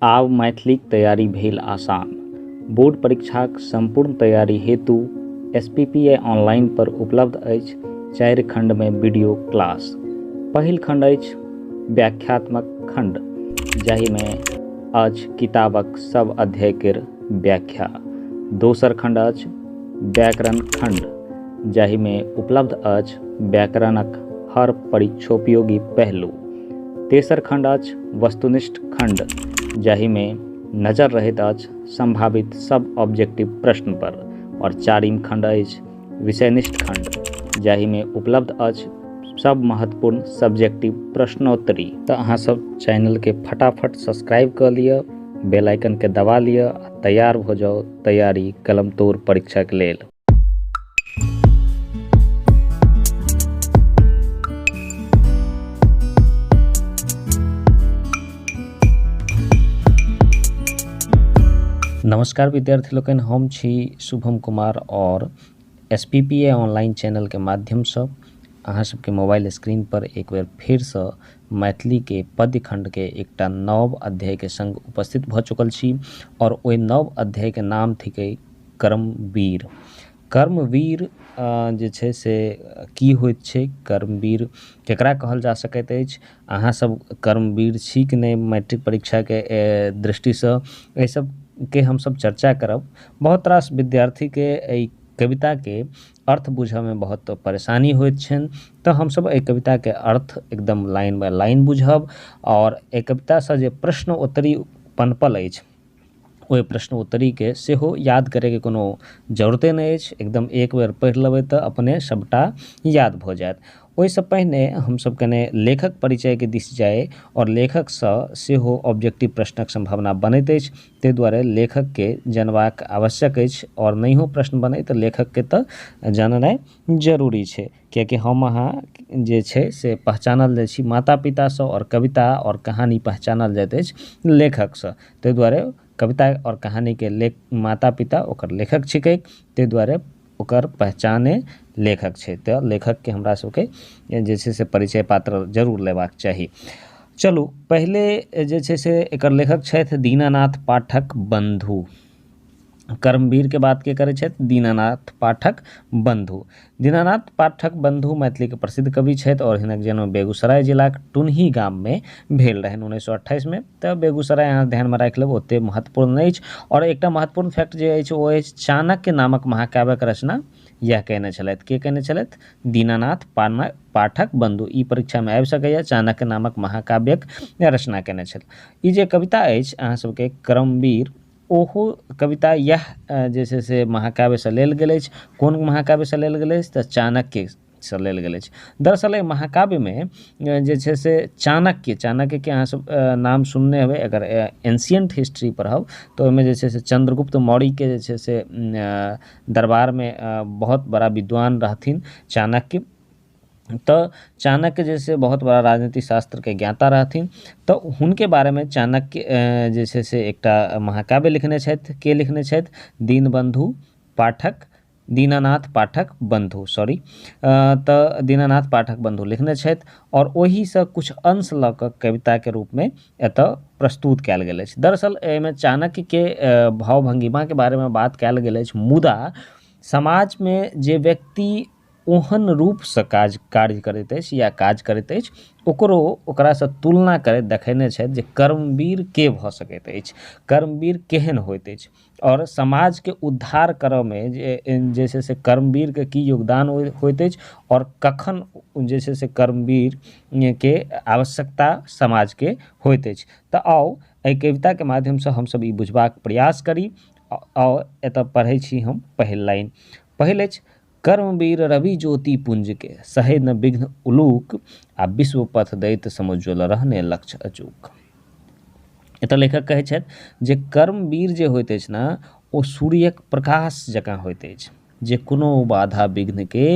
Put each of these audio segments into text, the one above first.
आब मैथिलीक तैयारी भेल आसान। बोर्ड परीक्षाक सम्पूर्ण तैयारी हेतु एसपीपीए ऑनलाइन पर उपलब्ध अछि 4 खंडमे वीडियो क्लास। पहिल खंड अछि व्याख्यात्मक खंड, जाहिमे अछि किताबक सब अध्याय केर व्याख्या। दोसर खंड अछि व्याकरण खंड, जाहिमे उपलब्ध अछि व्याकरणक हर परीक्षोपयोगी पहलू। तेसर खंड अछि वस्तुनिष्ठ खंड, जाहिमे नजर रहैत अछि संभावित सब ऑब्जेक्टिव प्रश्न पर। और चारिम खंड अछि विषयनिष्ठ खंड, जाहिमे उपलब्ध अछि सब महत्वपूर्ण सब्जेक्टिव प्रश्नोत्तरी। तऽ अहाँ सब चैनलके फटाफट सब्सक्राइब कऽ लिअ, बेल आइकनके दबा लिअ आ तैयार भऽ जाउ तैयारी कलमतोड़ परीक्षाके लेल। नमस्कार विद्यार्थी लोकनि, हम छी शुभम कुमार और S P P A online चैनलके माध्यमसँ अहाँ सबके मोबाइल स्क्रीन पर एक बेर फेरसँ मैथिलीके पद्य खण्डके एकटा नव अध्यायके संग उपस्थित भऽ चुकल छी और ओहि नव अध्यायके नाम थिकै कर्मवीर। कर्मवीर जे छै से की होइत छै, कर्मवीर केकरा कहल जा सकैत अछि, अहाँ सब कर्मवीर छी कि नहि मैट्रिक परीक्षाके दृष्टिसँ, एहि सबके हमसब चर्चा करब। बहुत रास विद्यार्थीके एहि कविताके अर्थ बुझऽमे बहुत परेशानी होइत छनि, तऽ हमसब एहि कविताके अर्थ एकदम लाइन बाय लाइन बुझब और एहि कवितासँ जे प्रश्न उत्तरी पनपल अछि ओहि प्रश्न उत्तरीके सेहो याद करैके कोनो जरूरते नहि अछि। एकदम एक बेर पढ़ि लेबै तऽ अपने सबटा याद भऽ जायत। ओहिसँ पहिने हमसब कने लेखक परिचयके दिस जाइ और लेखकसँ सेहो ऑब्जेक्टिव प्रश्नक सम्भावना बनैत अछि, ताहि दुआरे लेखकके जनबाक आवश्यक अछि और नहियो प्रश्न बनै तऽ लेखकके तऽ जाननाइ जरूरी छै, कियाकि हम अहाँ जे छै से पहचानल जाइ छी माता पितासँ और कविता और कहानी पहचानल जाइत अछि लेखकसँ, ताहि दुआरे कविता और कहानीके लेख माता पिता ओकर लेखक छिकै, ताहि दुआरे ओकर पहचाने लेखक छै। तऽ लेखकके हमरा सबके जे छै से परिचय पात्र जरूर लेबाक चाही। चलू पहिले जे छै से एकर लेखक छथि दीनानाथ पाठक बंधु। कर्मवीरके बात के करै छथि? दीनानाथ पाठक बंधु। दीनानाथ पाठक बंधु मैथिलीके प्रसिद्ध कवि छथि और हिनक जन्म बेगूसराय जिलाक टुनही गाममे भेल रहनि 1928मे। तऽ बेगूसराय अहाँ ध्यानमे राखि लेब, ओतेक महत्वपूर्ण नहि अछि। और एकटा महत्वपूर्ण फैक्ट जे अछि ओ अछि चाणक्य नामक महाकाव्यक रचना इएह कयने छलथि। के कयने छलथि? दीनानाथ पाठक बंधु। ई परीक्षामे आबि सकैए, चाणक्य नामक महाकाव्यक रचना कयने छथि। ई जे कविता अछि अहाँ सबके कर्मवीर, ओहो कविता इएह जे छै से महाकाव्यसँ लेल गेल अछि। कोन महाकाव्यसँ लेल गेल अछि? तऽ चाणक्यसँ लेल गेल अछि। दरअसल एहि महाकाव्यमे जे छै से चाणक्यके अहाँ सब नाम सुनने हेबै, अगर एंशियंट हिस्ट्री पढ़ब तऽ ओहिमे जे छै से चंद्रगुप्त मौर्यके जे छै से दरबारमे बहुत बड़ा विद्वान रहथिन चाणक्य। तऽ चाणक्य जे छै बहुत बड़ा राजनीति शास्त्रके ज्ञाता रहथिन, तऽ हुनके बारेमे चाणक्य जे छै से एकटा महाकाव्य लिखने छथि। के लिखने छथि? दीनबंधु पाठक, दीनानाथ पाठक बंधु, सॉरी, तऽ दीनानाथ पाठक बंधु लिखने छथि और ओहिसँ कुछ अंश लऽ कऽ कविताके रूपमे एतऽ प्रस्तुत कयल गेल अछि। दरअसल एहिमे चाणक्यके भाव भंगिमाके बारेमे बात कयल गेल अछि, मुदा समाजमे जे व्यक्ति ओहन रूपसँ कार्य करैत अछि या काज करैत अछि ओकरो ओकरासँ तुलना करैत देखेने छथि जे कर्मवीर के भऽ सकैत अछि, कर्मवीर केहन होइत अछि और समाजके उद्धार करऽमे जे छै से कर्मवीरके की योगदान होइत अछि और कखन जे छै से कर्मवीरके आवश्यकता समाजके होइत अछि। तऽ आउ एहि कविताके माध्यमसँ हमसब ई बुझबाक प्रयास करी। आउ एतऽ पढ़ै छी हम पहिल लाइन। पहिल अछि कर्मवीर रवि ज्योति पुंज के सहे न विघ्न उलूक आ विश्व पथ दैत समुज्ज्वल रहने लक्ष्य अचूक। एतऽ लेखक कहै छथि जे कर्मवीर जे होइत अछि ने ओ सूर्यक प्रकाश जकाँ होइत अछि, जे कोनो बाधा विघ्नके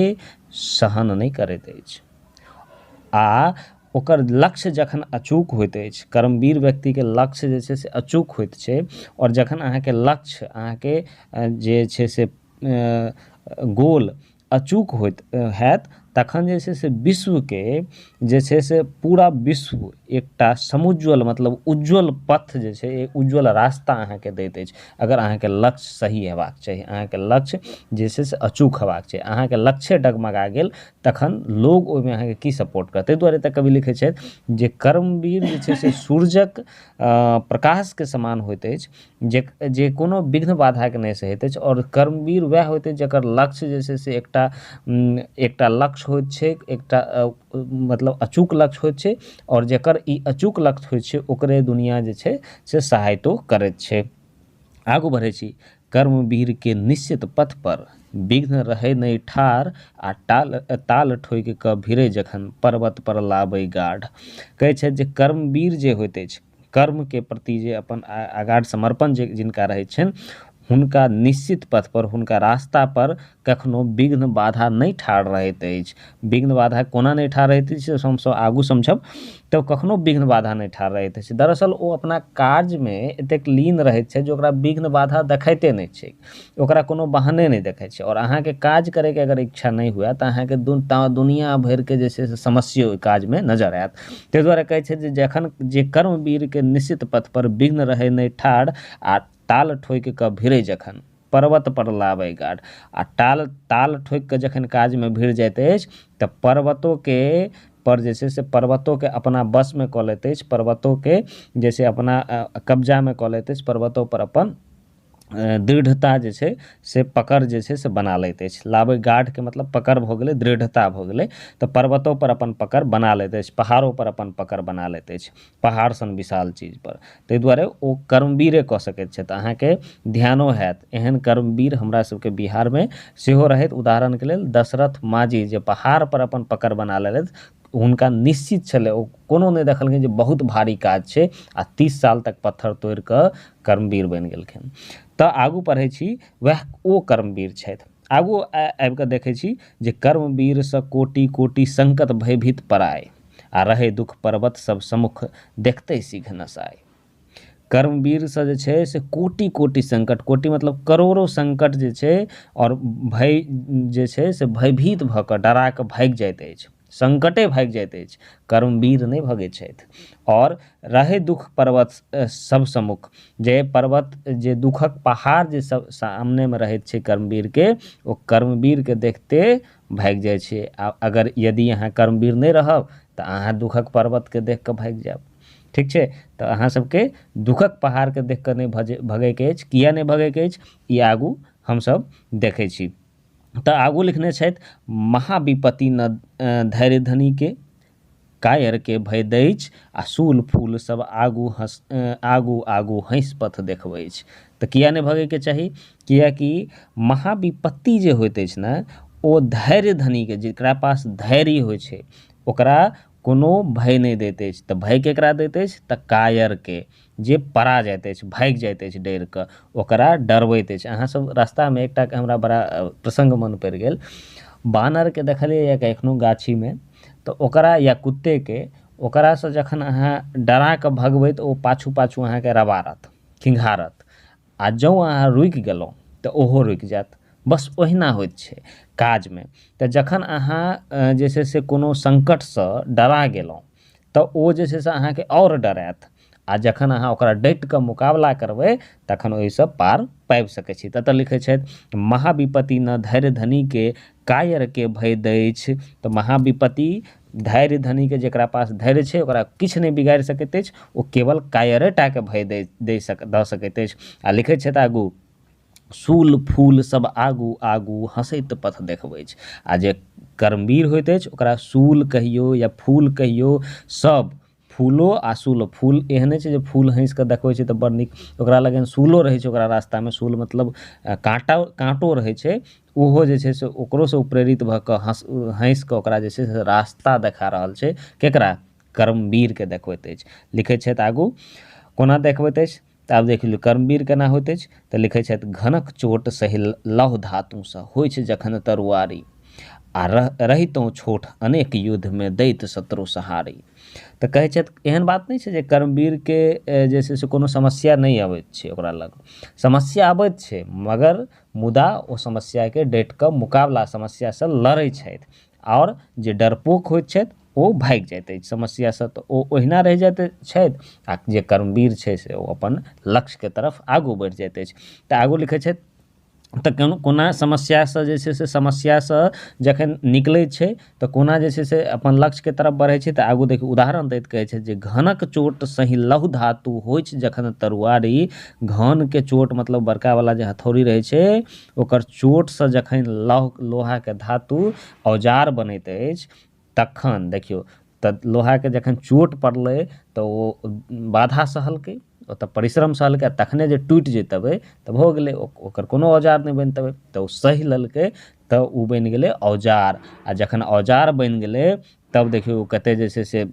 सहन नहि करैत अछि आ ओकर लक्ष्य जखन अचूक होइत अछि, कर्मवीर व्यक्तिके लक्ष्य जे छै से अचूक होइत छै और जखन अहाँके लक्ष्य अहाँके जे छै से गोल अचूक होइत हैत तखन जे छै से विश्वके जे छै से पूरा विश्व एकटा समुज्ज्वल मतलब उज्ज्वल पथ जे छै, उज्ज्वल रास्ता अहाँके दैत अछि। अगर अहाँके लक्ष्य सही हेबाक चाही, अहाँके लक्ष्य जे छै से अचूक हेबाक चाही, अहाँके लक्ष्ये डगमगा गेल तखन लोग ओहिमे अहाँके की सपोर्ट करत। ताहि दुआरे तऽ कवि लिखै छथि जे कर्मवीर जे छै से सूर्यक प्रकाशके समान होइत अछि, जे जे कोनो विघ्न बाधाके नहि सहैत अछि। आओर कर्मवीर वएह होइत अछि जकर लक्ष्य जे छै से एकटा एकटा लक्ष्य होइत छै, एकटा मतलब अचूक लक्ष्य होइत छै, आओर जकर ई अचूक लक्ष्य होइत छै ओकरे दुनिआ जे छै से सहायतो करैत छै। आगू बढ़ै छी। कर्मवीरके निश्चित पथ पर विघ्न रहै नहि ठाढ़, आ टाल ताल ठोकि कऽ भिड़ै जखन पर्वत पर लाबै गाढ़। कहै छथि जे कर्मवीर जे होइत अछि, कर्मके प्रति जे अपन अगाध समर्पण जे जिनका रहै छनि, हुनका निश्चित पथ पर, हुनका रास्ता पर कखनो विघ्न बाधा नहि ठाढ़ रहैत अछि। विघ्न बाधा कोना नहि ठाढ़ रहैत अछि से हमसभ आगू समझब। तऽ कखनो विघ्न बाधा नहि ठाढ़ रहैत अछि। दरअसल ओ अपना काजमे एतेक लीन रहैत छै जे ओकरा विघ्न बाधा देखाइते नहि छै, ओकरा कोनो बहाने नहि देखै छै। आओर अहाँके काज करैके अगर इच्छा नहि हुए तऽ अहाँके दुनिआ भरिके जे छै से समस्ये ओहि काजमे नजर आयत। ताहि दुआरे कहै छै जे जखन जे कर्मवीरके निश्चित पथपर विघ्न रहै नहि ठाढ़, आ ताल ठोकि कऽ भिड़ै जखन पर्वत पर लाबै गाढ़। आ टाल ताल ठोकि कऽ जखन काजमे भिड़ जाइत अछि तऽ पर्वतोके पर जे छै से पर्वतोके अपना वशमे कऽ लैत अछि, पर्वतोके जे छै अपना कब्जामे कऽ लैत अछि, पर्वतोपर अपन दृढ़ता जे छै से पकड़ जे छै से बना लैत अछि। लाबै गाढ़के मतलब पकड़ भऽ गेलै, दृढ़ता भऽ गेलै। तऽ पर्वतोपर अपन पकड़ बना लैत अछि, पहाड़ोपर अपन पकड़ बना लैत अछि, पहाड़ सन विशाल चीजपर। ताहि दुआरे ओ कर्मवीरे कऽ सकैत छथि। अहाँके ध्यानो हैत एहन कर्मवीर हमरा सबके बिहारमे सेहो रहथि। उदाहरणके लेल दशरथ माँझी जे पहाड़पर अपन पकड़ बना लेलथि, हुनका निश्चित छलै, ओ कोनो नहि देखलखिन जे बहुत भारी काज छै, आ 30 साल तक पत्थर तोड़ि कऽ कर्मवीर बनि गेलखिन। तऽ आगू पढ़ै छी, वएह ओ कर्मवीर छथि। आगू आबि कऽ देखै छी जे कर्मवीरसँ कोटि कोटि संकट भयभीत पराय, आ रहै दुख पर्वत सब सम्मुख देखते शीघ्र नसाय। कर्मवीरसँ जे छै से कोटि कोटि संकट, कोटि मतलब करोड़ो संकट जे छै, आओर भय जे छै से भयभीत भऽ कऽ डरा कऽ भागि जाइत अछि, संकटे भागि जाइत अछि, कर्मवीर नहि भगै छथि। आओर रहै दुख पर्वत सब सम्मुख, जे पर्वत जे दुखक पहाड़ जे सब सामनेमे रहैत छै कर्मवीरके, ओ कर्मवीरके देखते भागि जाइ छै। आ अगर यदि अहाँ कर्मवीर नहि रहब तऽ अहाँ दुखक पर्वतके देख कऽ भागि जायब। ठीक छै, तऽ अहाँ सबके दुखक पहाड़के देख कऽ नहि भगैके अछि। किया नहि भगैके अछि ई आगू हमसब देखै छी। तऽ आगू लिखने छथि, महाविपत्ति न धैर्य धनीके कायरके भय दैछ, आ शूल फूल सब आगू हँस आगू आगू हँसि पथ देखबैछ। तऽ किया नहि भगैके चाही? कियाकि महाविपत्ति जे होइत अछि ने, ओ धैर्य धनीके, जकरा पास धैर्य होइ छै, ओकरा कोनो भय नहि दैत अछि। तऽ भय केकरा दैत अछि? तऽ कायरके, जे पड़ा जाइत अछि, भागि जाइत अछि डरि कऽ, ओकरा डरबैत अछि। अहाँ सब रास्तामे एकटा हमरा बड़ा प्रसङ्ग मन पड़ि गेल, बानरके देखलियै एखनो गाछीमे, तऽ ओकरा या कुत्तेके, ओकरासँ जखन अहाँ डरा कऽ भगबै तऽ ओ पाछू पाछू अहाँके रबारत, खिङ्घारत, आ जँ अहाँ रुकि गेलहुँ तऽ ओहो रुकि जायत। बस ओहिना होइत छै काजमे। तऽ जखन अहाँ जे छै से कोनो सङ्कटसँ डरा गेलहुँ तऽ ओ जे छै से अहाँके आओर डरायत, आ जखन अहाँ ओकरा डटि कऽ मुकाबला करबै तखन ओहिसँ पार पाबि सकै छी। ततऽ लिखै छथि, महाविपत्ति न धैर्य धनीके कायरके भय दैछ। तऽ महाविपत्ति धैर्य धनीके, जकरा पास धैर्य छै ओकरा किछु नहि बिगाड़ि सकैत अछि, ओ केवल कायरे टाके भय दऽ सकैत अछि। आ लिखै छथि आगू, शूल फूल सब आगू आगू हँसैत पथ देखबैछ। आ जे कर्मवीर होइत अछि ओकरा शूल कहियौ या फूल कहियौ, सब फूलो आ शूलो, फूल एहने छै जे फूल हँसि कऽ देखबै छै तऽ बड़ नीक, ओकरा लगन शूलो रहै छै ओकरा रास्तामे, शूल मतलब काँटा काँटो रहै छै, ओहो जे छै से ओकरोसँ ओ प्रेरित भऽ कऽ हँसि कऽ ओकरा जे छै से रास्ता देखा रहल छै। केकरा? कर्मवीरके देखबैत अछि। लिखै छथि आगू, कोना देखबैत अछि तऽ आब देख लियौ कर्मवीर केना होइत अछि। तऽ लिखै छथि, घनक चोट सहि लौह धातुसँ होइ छै जखन तरुआरी, आ रहितहुँ छोट अनेक युद्धमे दैत शत्रु सहारी। तऽ कहै छथि एहन बात नहि छै जे कर्मवीरके जे छै से कोनो समस्या नहि अबैत छै, ओकरा लग समस्या अबैत छै, मगर मुदा ओ समस्याके डटि कऽ मुकाबला समस्यासँ लड़ै छथि। आओर जे डरपोक होइत छथि ओ भागि जाइत अछि समस्यासँ, तऽ ओ ओहिना रहि जाइत छथि, आ जे कर्मवीर छै से ओ अपन लक्ष्यके तरफ आगू बढ़ि जाइत अछि। तऽ आगू लिखै छथि तऽ कोना समस्यासँ जे छै से समस्यासँ जखन निकलै छै तऽ कोना जे छै से अपन लक्ष्यके तरफ बढ़ै छै। तऽ आगू देखियौ उदाहरण दैत कहै छै जे घनक चोट सही लहु धातु होइछ जखन तरुआरी। घनके चोट मतलब बड़कावला जे हथौड़ी रहै छै ओकर चोटसँ जखन लोहाके धातु औजार बनैत अछि तखन देखियौ तऽ लोहाके जखन चोट पड़लै तऽ ओ बाधा सहलकै, ओतऽ परिश्रम सहलकै, तखने जे टूटि जेतबै तऽ भऽ गेलै, ओकर कोनो औजार नहि बनतबै। तऽ ओ सहि लेलकै तऽ ओ बनि गेलै औजार, आ जखन औजार बनि गेलै तब देखियौ ओ कते जे छै से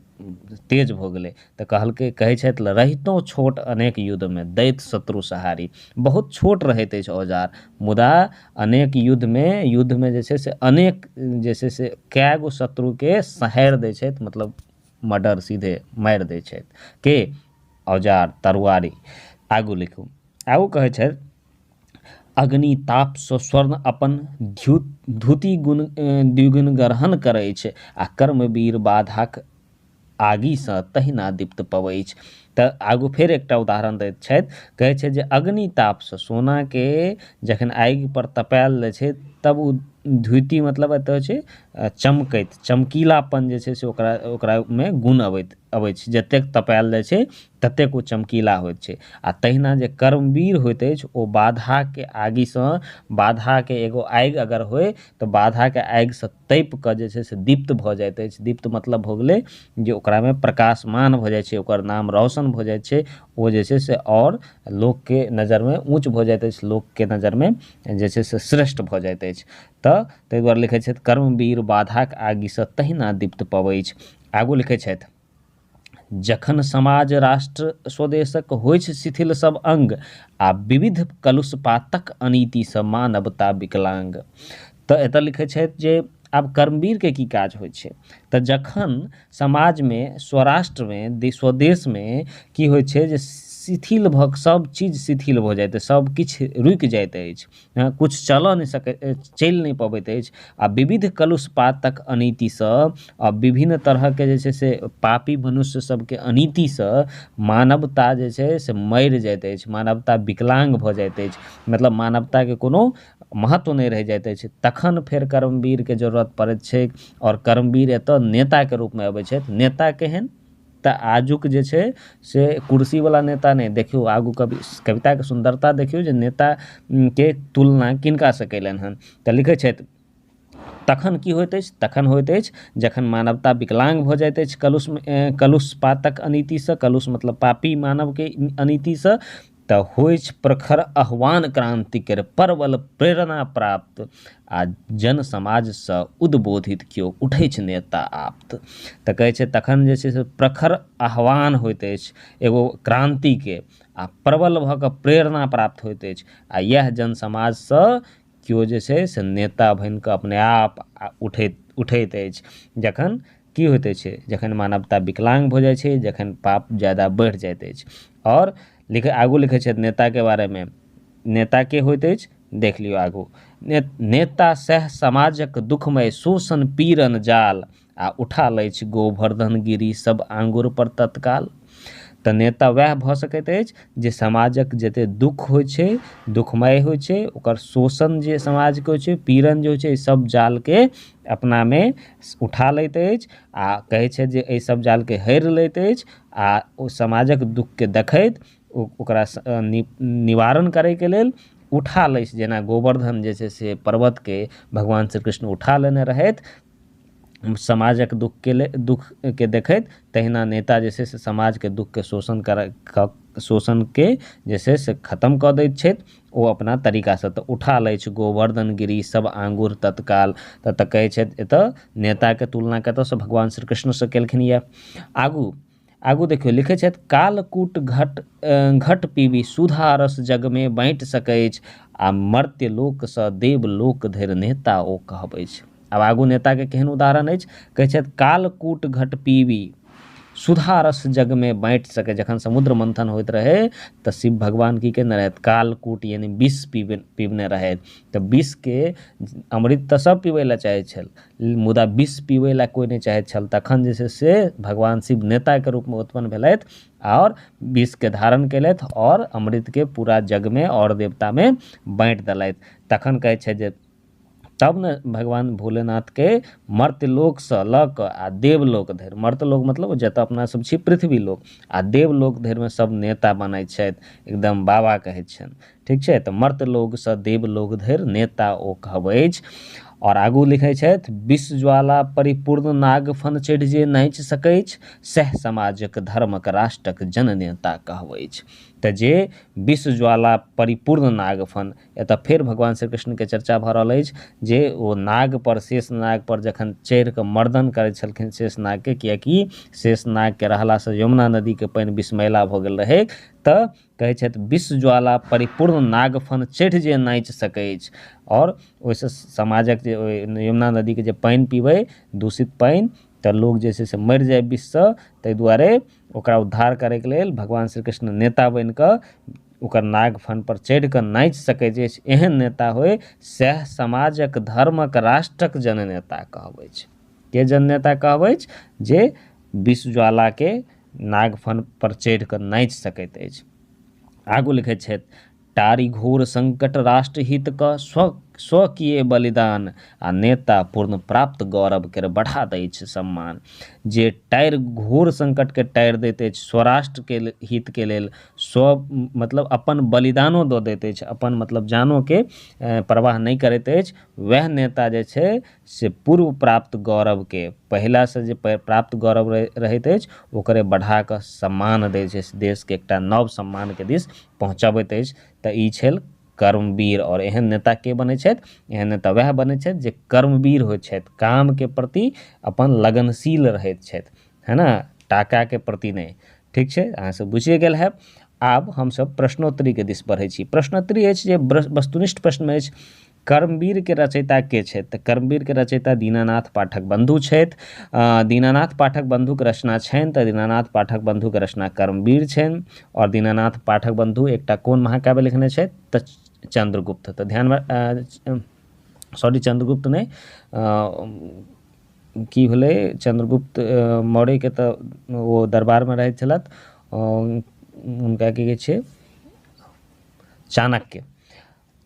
तेज भऽ गेलै। तऽ कहलकै, कहै छथि रहितहुँ छोट अनेक युद्धमे दैत शत्रु सहारी। बहुत छोट रहैत अछि औजार, मुदा अनेक युद्धमे जे छै से अनेक जे छै से कए गो शत्रुके सहारि दै छथि, मतलब मर्डर सीधे मारि दै छथि के औजार तरुआरी। आगू लिखू, आगू कहै छथि अग्नि तापसँ स्वर्ण अपन धुति गुण द्विगुण ग्रहण करैछ आ कर्मवीर बाधाक आगिसँ तहिना दीप्त पबैछ। तऽ आगू फेर एकटा उदाहरण दैत छथि, कहै छै जे अग्नि तापसँ सोनाके जखन आगि पर तपायल जाइ छै तब ओ धुति मतलब एतऽ होइ छै चमकैत, चमकीलापन जे छै से ओकरामे गुण अबै छै, जतेक तपायल जाइ छै ततेक ओ चमकीला होइत छै। आ तहिना जे कर्मवीर होइत अछि ओ बाधाके आगिसँ, बाधाके एगो आगि अगर होइ तऽ बाधाके आगिसँ तपि कऽ जे छै से दीप्त भऽ जाइत अछि। दीप्त मतलब भऽ गेलै जे ओकरामे प्रकाशमान भऽ जाइ छै, ओकर नाम रोशन भऽ जाइ छै, ओ जे छै से आओर लोकके नजरमे ऊँच भऽ जाइत अछि, लोकके नजरमे जे छै से श्रेष्ठ भऽ जाइत अछि। तऽ ताहि दुआरे लिखै छथि कर्मवीर बाधाक आगिसँ तहिना दीप्त पबैछ। आगू लिखै छथि जखन समाज राष्ट्र स्वदेशक होइछ शिथिल सब अंग आ विविध कलुषपातक अनीतिसँ मानवता विकलांग। तऽ एतऽ लिखै छथि जे आब कर्मवीरके की काज होइ छै, तऽ जखन समाजमे स्वराष्ट्रमे स्वदेशमे की होइ छै जे शिथिल भऽ सब चीज शिथिल भऽ जाइत अछि, सब किछु रुकि जाइत अछि, किछु चलऽ नहि सकै, चलि नहि पबैत अछि, आ विविध कलुषपातक अनीतिसँ आ विभिन्न तरहके जे छै से पापी मनुष्य सबके अनीतिसँ मानवता जे छै से मरि जाइत अछि, मानवता विकलांग भऽ जाइत अछि, मतलब मानवताके कोनो महत्व नहि रहि जाइत अछि। तखन फेर कर्मवीरके जरूरत पड़ैत छै, आओर कर्मवीर एतऽ नेताके रूपमे अबै छथि। नेता केहन, तऽ आजुक जे छै से कुर्सीवला नेता नहि। देखियौ आगू कविताके सुन्दरता देखियौ जे नेताके तुलना किनकासँ कयलनि हन। तऽ लिखै छथि तखन की होइत अछि, तखन होइत अछि जखन मानवता विकलांग भऽ जाइत अछि कलुषपातक अनीतिसँ, कलुष मतलब पापी मानवके अनीतिसँ, तऽ होइछ प्रखर आह्वान क्रान्तिके प्रबल प्रेरणा प्राप्त आ जन समाजसँ उद्बोधित केओ उठैछ नेता आप्त। तऽ कहै छै तखन जे छै से प्रखर आह्वान होइत अछि एगो क्रान्तिके आ प्रबल भऽ कऽ प्रेरणा प्राप्त होइत अछि, आ इएह जन समाजसँ केओ जे छै से नेता बनि कऽ अपने आप उठैत अछि। जखन की होइत अछि, जखन मानवता विकलांग भऽ जाइ छै, जखन पाप ज्यादा बढ़ि जाइत अछि। आओर आगू लिखै छथि नेताके बारेमे, नेता के होइत अछि देख लियौ आगू। नेता सएह समाजक दुखमय शोषण पीड़न जाल आ उठा लैछ गोवर्धन गिरी सब आंगुर पर तत्काल। तऽ नेता वएह भऽ सकैत अछि जे समाजक जते दुख होइ छै, दुखमय होइ छै, ओकर शोषण जे समाजके होइ छै, पीड़न जे होइ छै, सब जालके अपनामे उठा लैत अछि आ कहै छै जे एहि सब जालके हरि लैत अछि आ ओ समाजक दुखके देखैत ओकरा निवारण करैके लेल उठा लै छै। जेना गोवर्धन जे छै से पर्वतके भगवान श्री कृष्ण उठा लेने रहथि समाजक दुखके देखैत, तहिना नेता जे छै से समाजके दुखके शोषण शोषणके जे छै से खतम कऽ दैत छथि ओ अपना तरीकासँ। तऽ उठा लै छै गोवर्धन गिरी सब आंगुर तत्काल। तऽ कहै छथि एतऽ नेताके तुलना कतऽसँ भगवान श्री कृष्णसँ केलखिन यऽ। आगू आगू देखियौ लिखै छथि कालकूट घट घट पीबी सुधा रस जगमे बाँटि सकैछ आ मर्त्य लोकसँ देवलोक धरि नेता ओ कहबैछ। आब आगू नेताके केहन उदाहरण अछि, कहै छथि कालकूट घट पीबी, सुधा रस जगमे बाँटि सकै। जखन समुद्र मंथन होइत रहै तऽ शिव भगवान की केने रहथि, कालकूट यानी विष पीबने रहथि। तऽ विषके अमृत तऽ सब पीबै लए चाहै छल, मुदा विष पीबै लए कोइ नहि चाहैत छल। तखन जे छै से भगवान शिव नेताके रूपमे उत्पन्न भेलथि आओर विषके धारण केलथि आओर अमृतके पूरा जगमे आओर देवतामे बाँटि देलथि। तखन कहै छै जे तब ने भगवान भोलेनाथके मर्त्यलोकसँ लऽ कऽ आ देवलोक धरि, मर्त्यलोक मतलब जतऽ अपना सब छी पृथ्वीलोक, आ देवलोक धरिमे सब नेता बनै छथि, एकदम बाबा कहै छनि। ठीक छै, तऽ मर्त्यलोकसँ देवलोक धरि नेता ओ कहबै अछि। आओर आगू लिखै छथि, विष ज्वाला परिपूर्ण नागफन चढ़ि जे नाचि सकैछ, सएह समाजक धर्मक राष्ट्रक जननेता कहबैछ। तऽ जे विष ज्वाला परिपूर्ण नागफन, एतऽ फेर भगवान श्री कृष्णके चर्चा भऽ रहल अछि जे ओ नागपर, शेष नागपर जखन चढ़िकऽ मर्दन करै छलखिन शेष नागके, किएकि शेष नागके रहलासँ यमुना नदीके पानि विषमैला भऽ गेल रहै, तऽ कहै छथि विष ज्वाला परिपूर्ण नागफन चढ़ि जे नाचि सकैछ, आओर ओहिसँ समाजक जे यमुना नदीके जे पानि पीबै दूषित पानि, तऽ लोक जे छै से मरि जाय विषसँ। ताहि दुआरे ओकरा उद्धार करैके लेल भगवान श्री कृष्ण नेता बनिकऽ ओकर नागफन पर चढ़िकऽ नाचि सकै जे एहन नेता होइ, सएह समाजक धर्मक राष्ट्रक जननेता कहबै छै। के जननेता कहबै छै? जे विष ज्वालाके नागफन पर चढ़िकऽ नाचि सकैत अछि। आगू लिखैत छथि, टारि घोर संकट राष्ट्रहित क स्वकीय बलिदान, आ नेता पूर्ण प्राप्त गौरव के बढ़ा दैछ सम्मान। जे टारि घोर संकटके टारि दैत अछि, स्वराष्ट्रके हितके लेल स्व मतलब अपन बलिदानो दऽ दैत अछि, अपन मतलब जानोके परवाह नहि करैत अछि, वएह नेता जे छै से पूर्व प्राप्त गौरवके, पहिलासँ जे प्राप्त गौरव रहैत अछि ओकरे बढ़ा कऽ सम्मान दै छै, देशके एकटा नव सम्मानके दिस पहुँचबैत अछि। तऽ ई छल कर्मवीर। आओर एहन नेता के बनै छथि? एहन नेता वएह बनै छथि जे कर्मवीर होइ छथि, कामके प्रति अपन लगनशील रहैत छथि, है ने, टाकाके प्रति नहि। ठीक छै, अहाँ सब बुझिए गेल हैब। आब हमसब प्रश्नोत्तरीके दिस बढ़ै छी। प्रश्नोत्तरी अछि जे वस्तुनिष्ठ प्रश्न अछि, कर्मवीरके रचयिता के छथि? तऽ कर्मवीरके रचयिता दीनानाथ पाठक बंधु छथि। दीनानाथ पाठक बंधुके रचना छनि, तऽ दीनानाथ पाठक बंधुके रचना कर्मवीर छनि। आओर दीनानाथ पाठक बंधु एकटा कोन महाकाव्य लिखने छथि? तऽ चंद्रगुप्त। तऽ ध्यानमे, सॉरी चंद्रगुप्त नहि, की भेलै, चंद्रगुप्त मौर्यके तऽ ओ दरबारमे रहैत छलथि, हुनका की कहै छै, चाणक्य,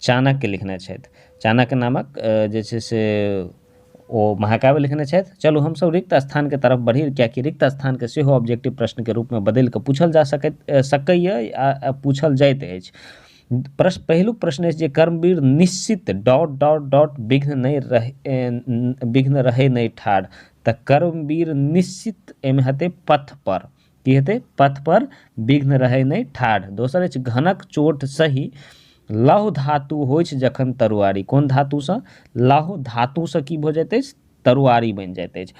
चाणक्य लिखने छथि। चाणक्य नामक जे छै से ओ महाकाव्य लिखने छथि। चलू हमसब रिक्त स्थानके तरफ बढ़ी, कियाकि रिक्त स्थानके सेहो ऑब्जेक्टिव प्रश्नके रूपमे बदलि कऽ पूछल जा सकैए आ पूछल जाइत अछि। प्रश्न, पहिलुक प्रश्न अछि जे कर्मवीर निश्चित डॉट डॉट डॉट विघ्न नहि रहे, विघ्न रहै नहि ठाढ़। तऽ कर्मवीर निश्चित एहिमे हेतै पथ पर, की हेतै, पथ पर विघ्न रहै नहि ठाढ़। दोसर अछि घनक चोट सही लौह धातु होइछ जखन तरुआरी। कोन धातुसँ? लौह धातुसँ की भऽ जाइत अछि? तरुआरी बनि जाइत अछि।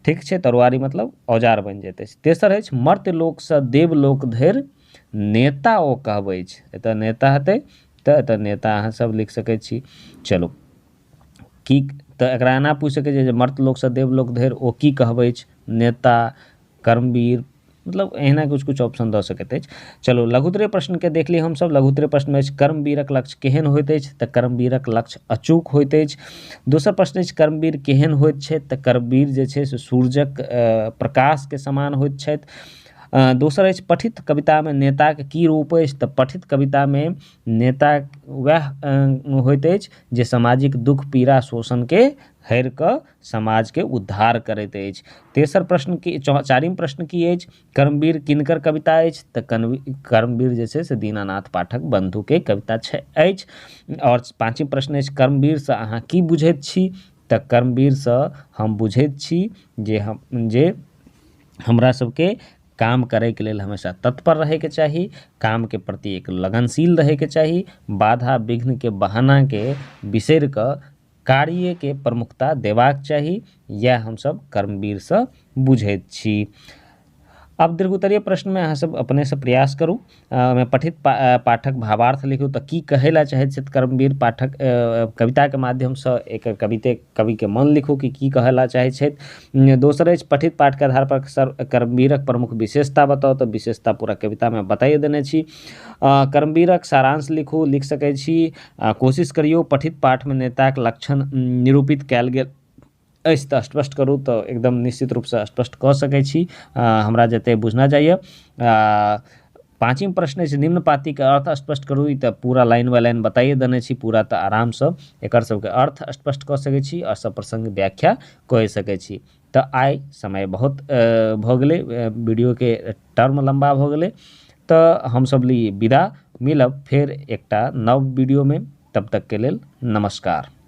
ठीक छै, तरुआरी मतलब औजार बनि जाइत अछि। तेसर अछि मर्त्यलोकसँ देवलोक धरि नेता ओ कहबै छै। एतऽ नेता हेतै तऽ एतऽ नेता अहाँ सब लिख सकै छी। चलू की तऽ एकरा एना पूछि सकै छै जे मर्त्यलोकसँ देवलोक धरि ओ की कहबै छै? नेता, कर्मवीर, मतलब एहिना किछु किछु ऑप्शन दऽ सकैत अछि। चलू लघुत्तरीय प्रश्नके देख ली हमसब। लघुत्तरीय प्रश्नमे अछि कर्मवीरक लक्ष्य केहन होइत अछि? तऽ कर्मवीरक लक्ष्य अचूक होइत अछि। दोसर प्रश्न अछि कर्मवीर केहन होइत छथि? तऽ कर्मवीर जे छै से सूर्यक प्रकाशके समान होइत छथि। दोसर अछि पठित कवितामे नेताके की रूप अछि? तऽ पठित कवितामे नेता वएह होइत अछि जे सामाजिक दुख पीड़ा शोषणके हरि कऽ समाजके उद्धार करैत अछि। तेसर प्रश्न की, चारिम प्रश्न की अछि? कर्मवीर किनकर कविता अछि? तऽ कर्मवीर जे छै से दीनानाथ पाठक बंधुके कविता छै अछि। आओर पाँचम प्रश्न अछि कर्मवीरसँ अहाँ की बुझैत छी? तऽ कर्मवीरसँ हम बुझैत छी जे हमरा सबके काम करैके लेल हमेशा तत्पर रहैके चाही, कामके प्रति एक लगनशील रहैके चाही, बाधा विघ्नके बहानाके बिसरि कऽ कार्यके प्रमुखता देबाक चाही। इएह हमसब कर्मवीरसँ बुझैत छी। आब दीर्घोत्तरीय प्रश्नमे अहाँ सब अपनेसँ प्रयास करू। ओहिमे पठित पाठक भावार्थ लिखू, तऽ की कहै लए चाहैत छथि कर्मवीर पाठक कविताके माध्यमसँ, एकर कविते कविके मन लिखू कि की कहै लए चाहैत छथि। दोसर अछि पठित पाठके आधारपर सर कर्मवीरक प्रमुख विशेषता बताउ, तऽ विशेषता पूरा कवितामे बताइए देने छी। कर्मवीरक सारांश लिखू, लिख सकै छी, कोशिश करियौ। पठित पाठमे नेताक लक्षण निरूपित कयल गेल अछि तऽ स्पष्ट करू, तऽ एकदम निश्चित रूपसँ स्पष्ट कऽ सकै छी हमरा जतेक बुझना जाइए। पाँचम प्रश्न अछि निम्न पाँतिके अर्थ स्पष्ट करू। ई तऽ पूरा लाइन बाय लाइन बताइए देने छी पूरा, तऽ आरामसँ एकर सबके अर्थ स्पष्ट कऽ सकै छी आओर सब प्रसङ्ग व्याख्या कऽ सकै छी। तऽ आइ समय बहुत भऽ गेलै, वीडियोके टर्म लम्बा भऽ गेलै, तऽ हमसब ली विदा, मिलब फेर एकटा नव वीडियोमे, तब तकके लेल नमस्कार।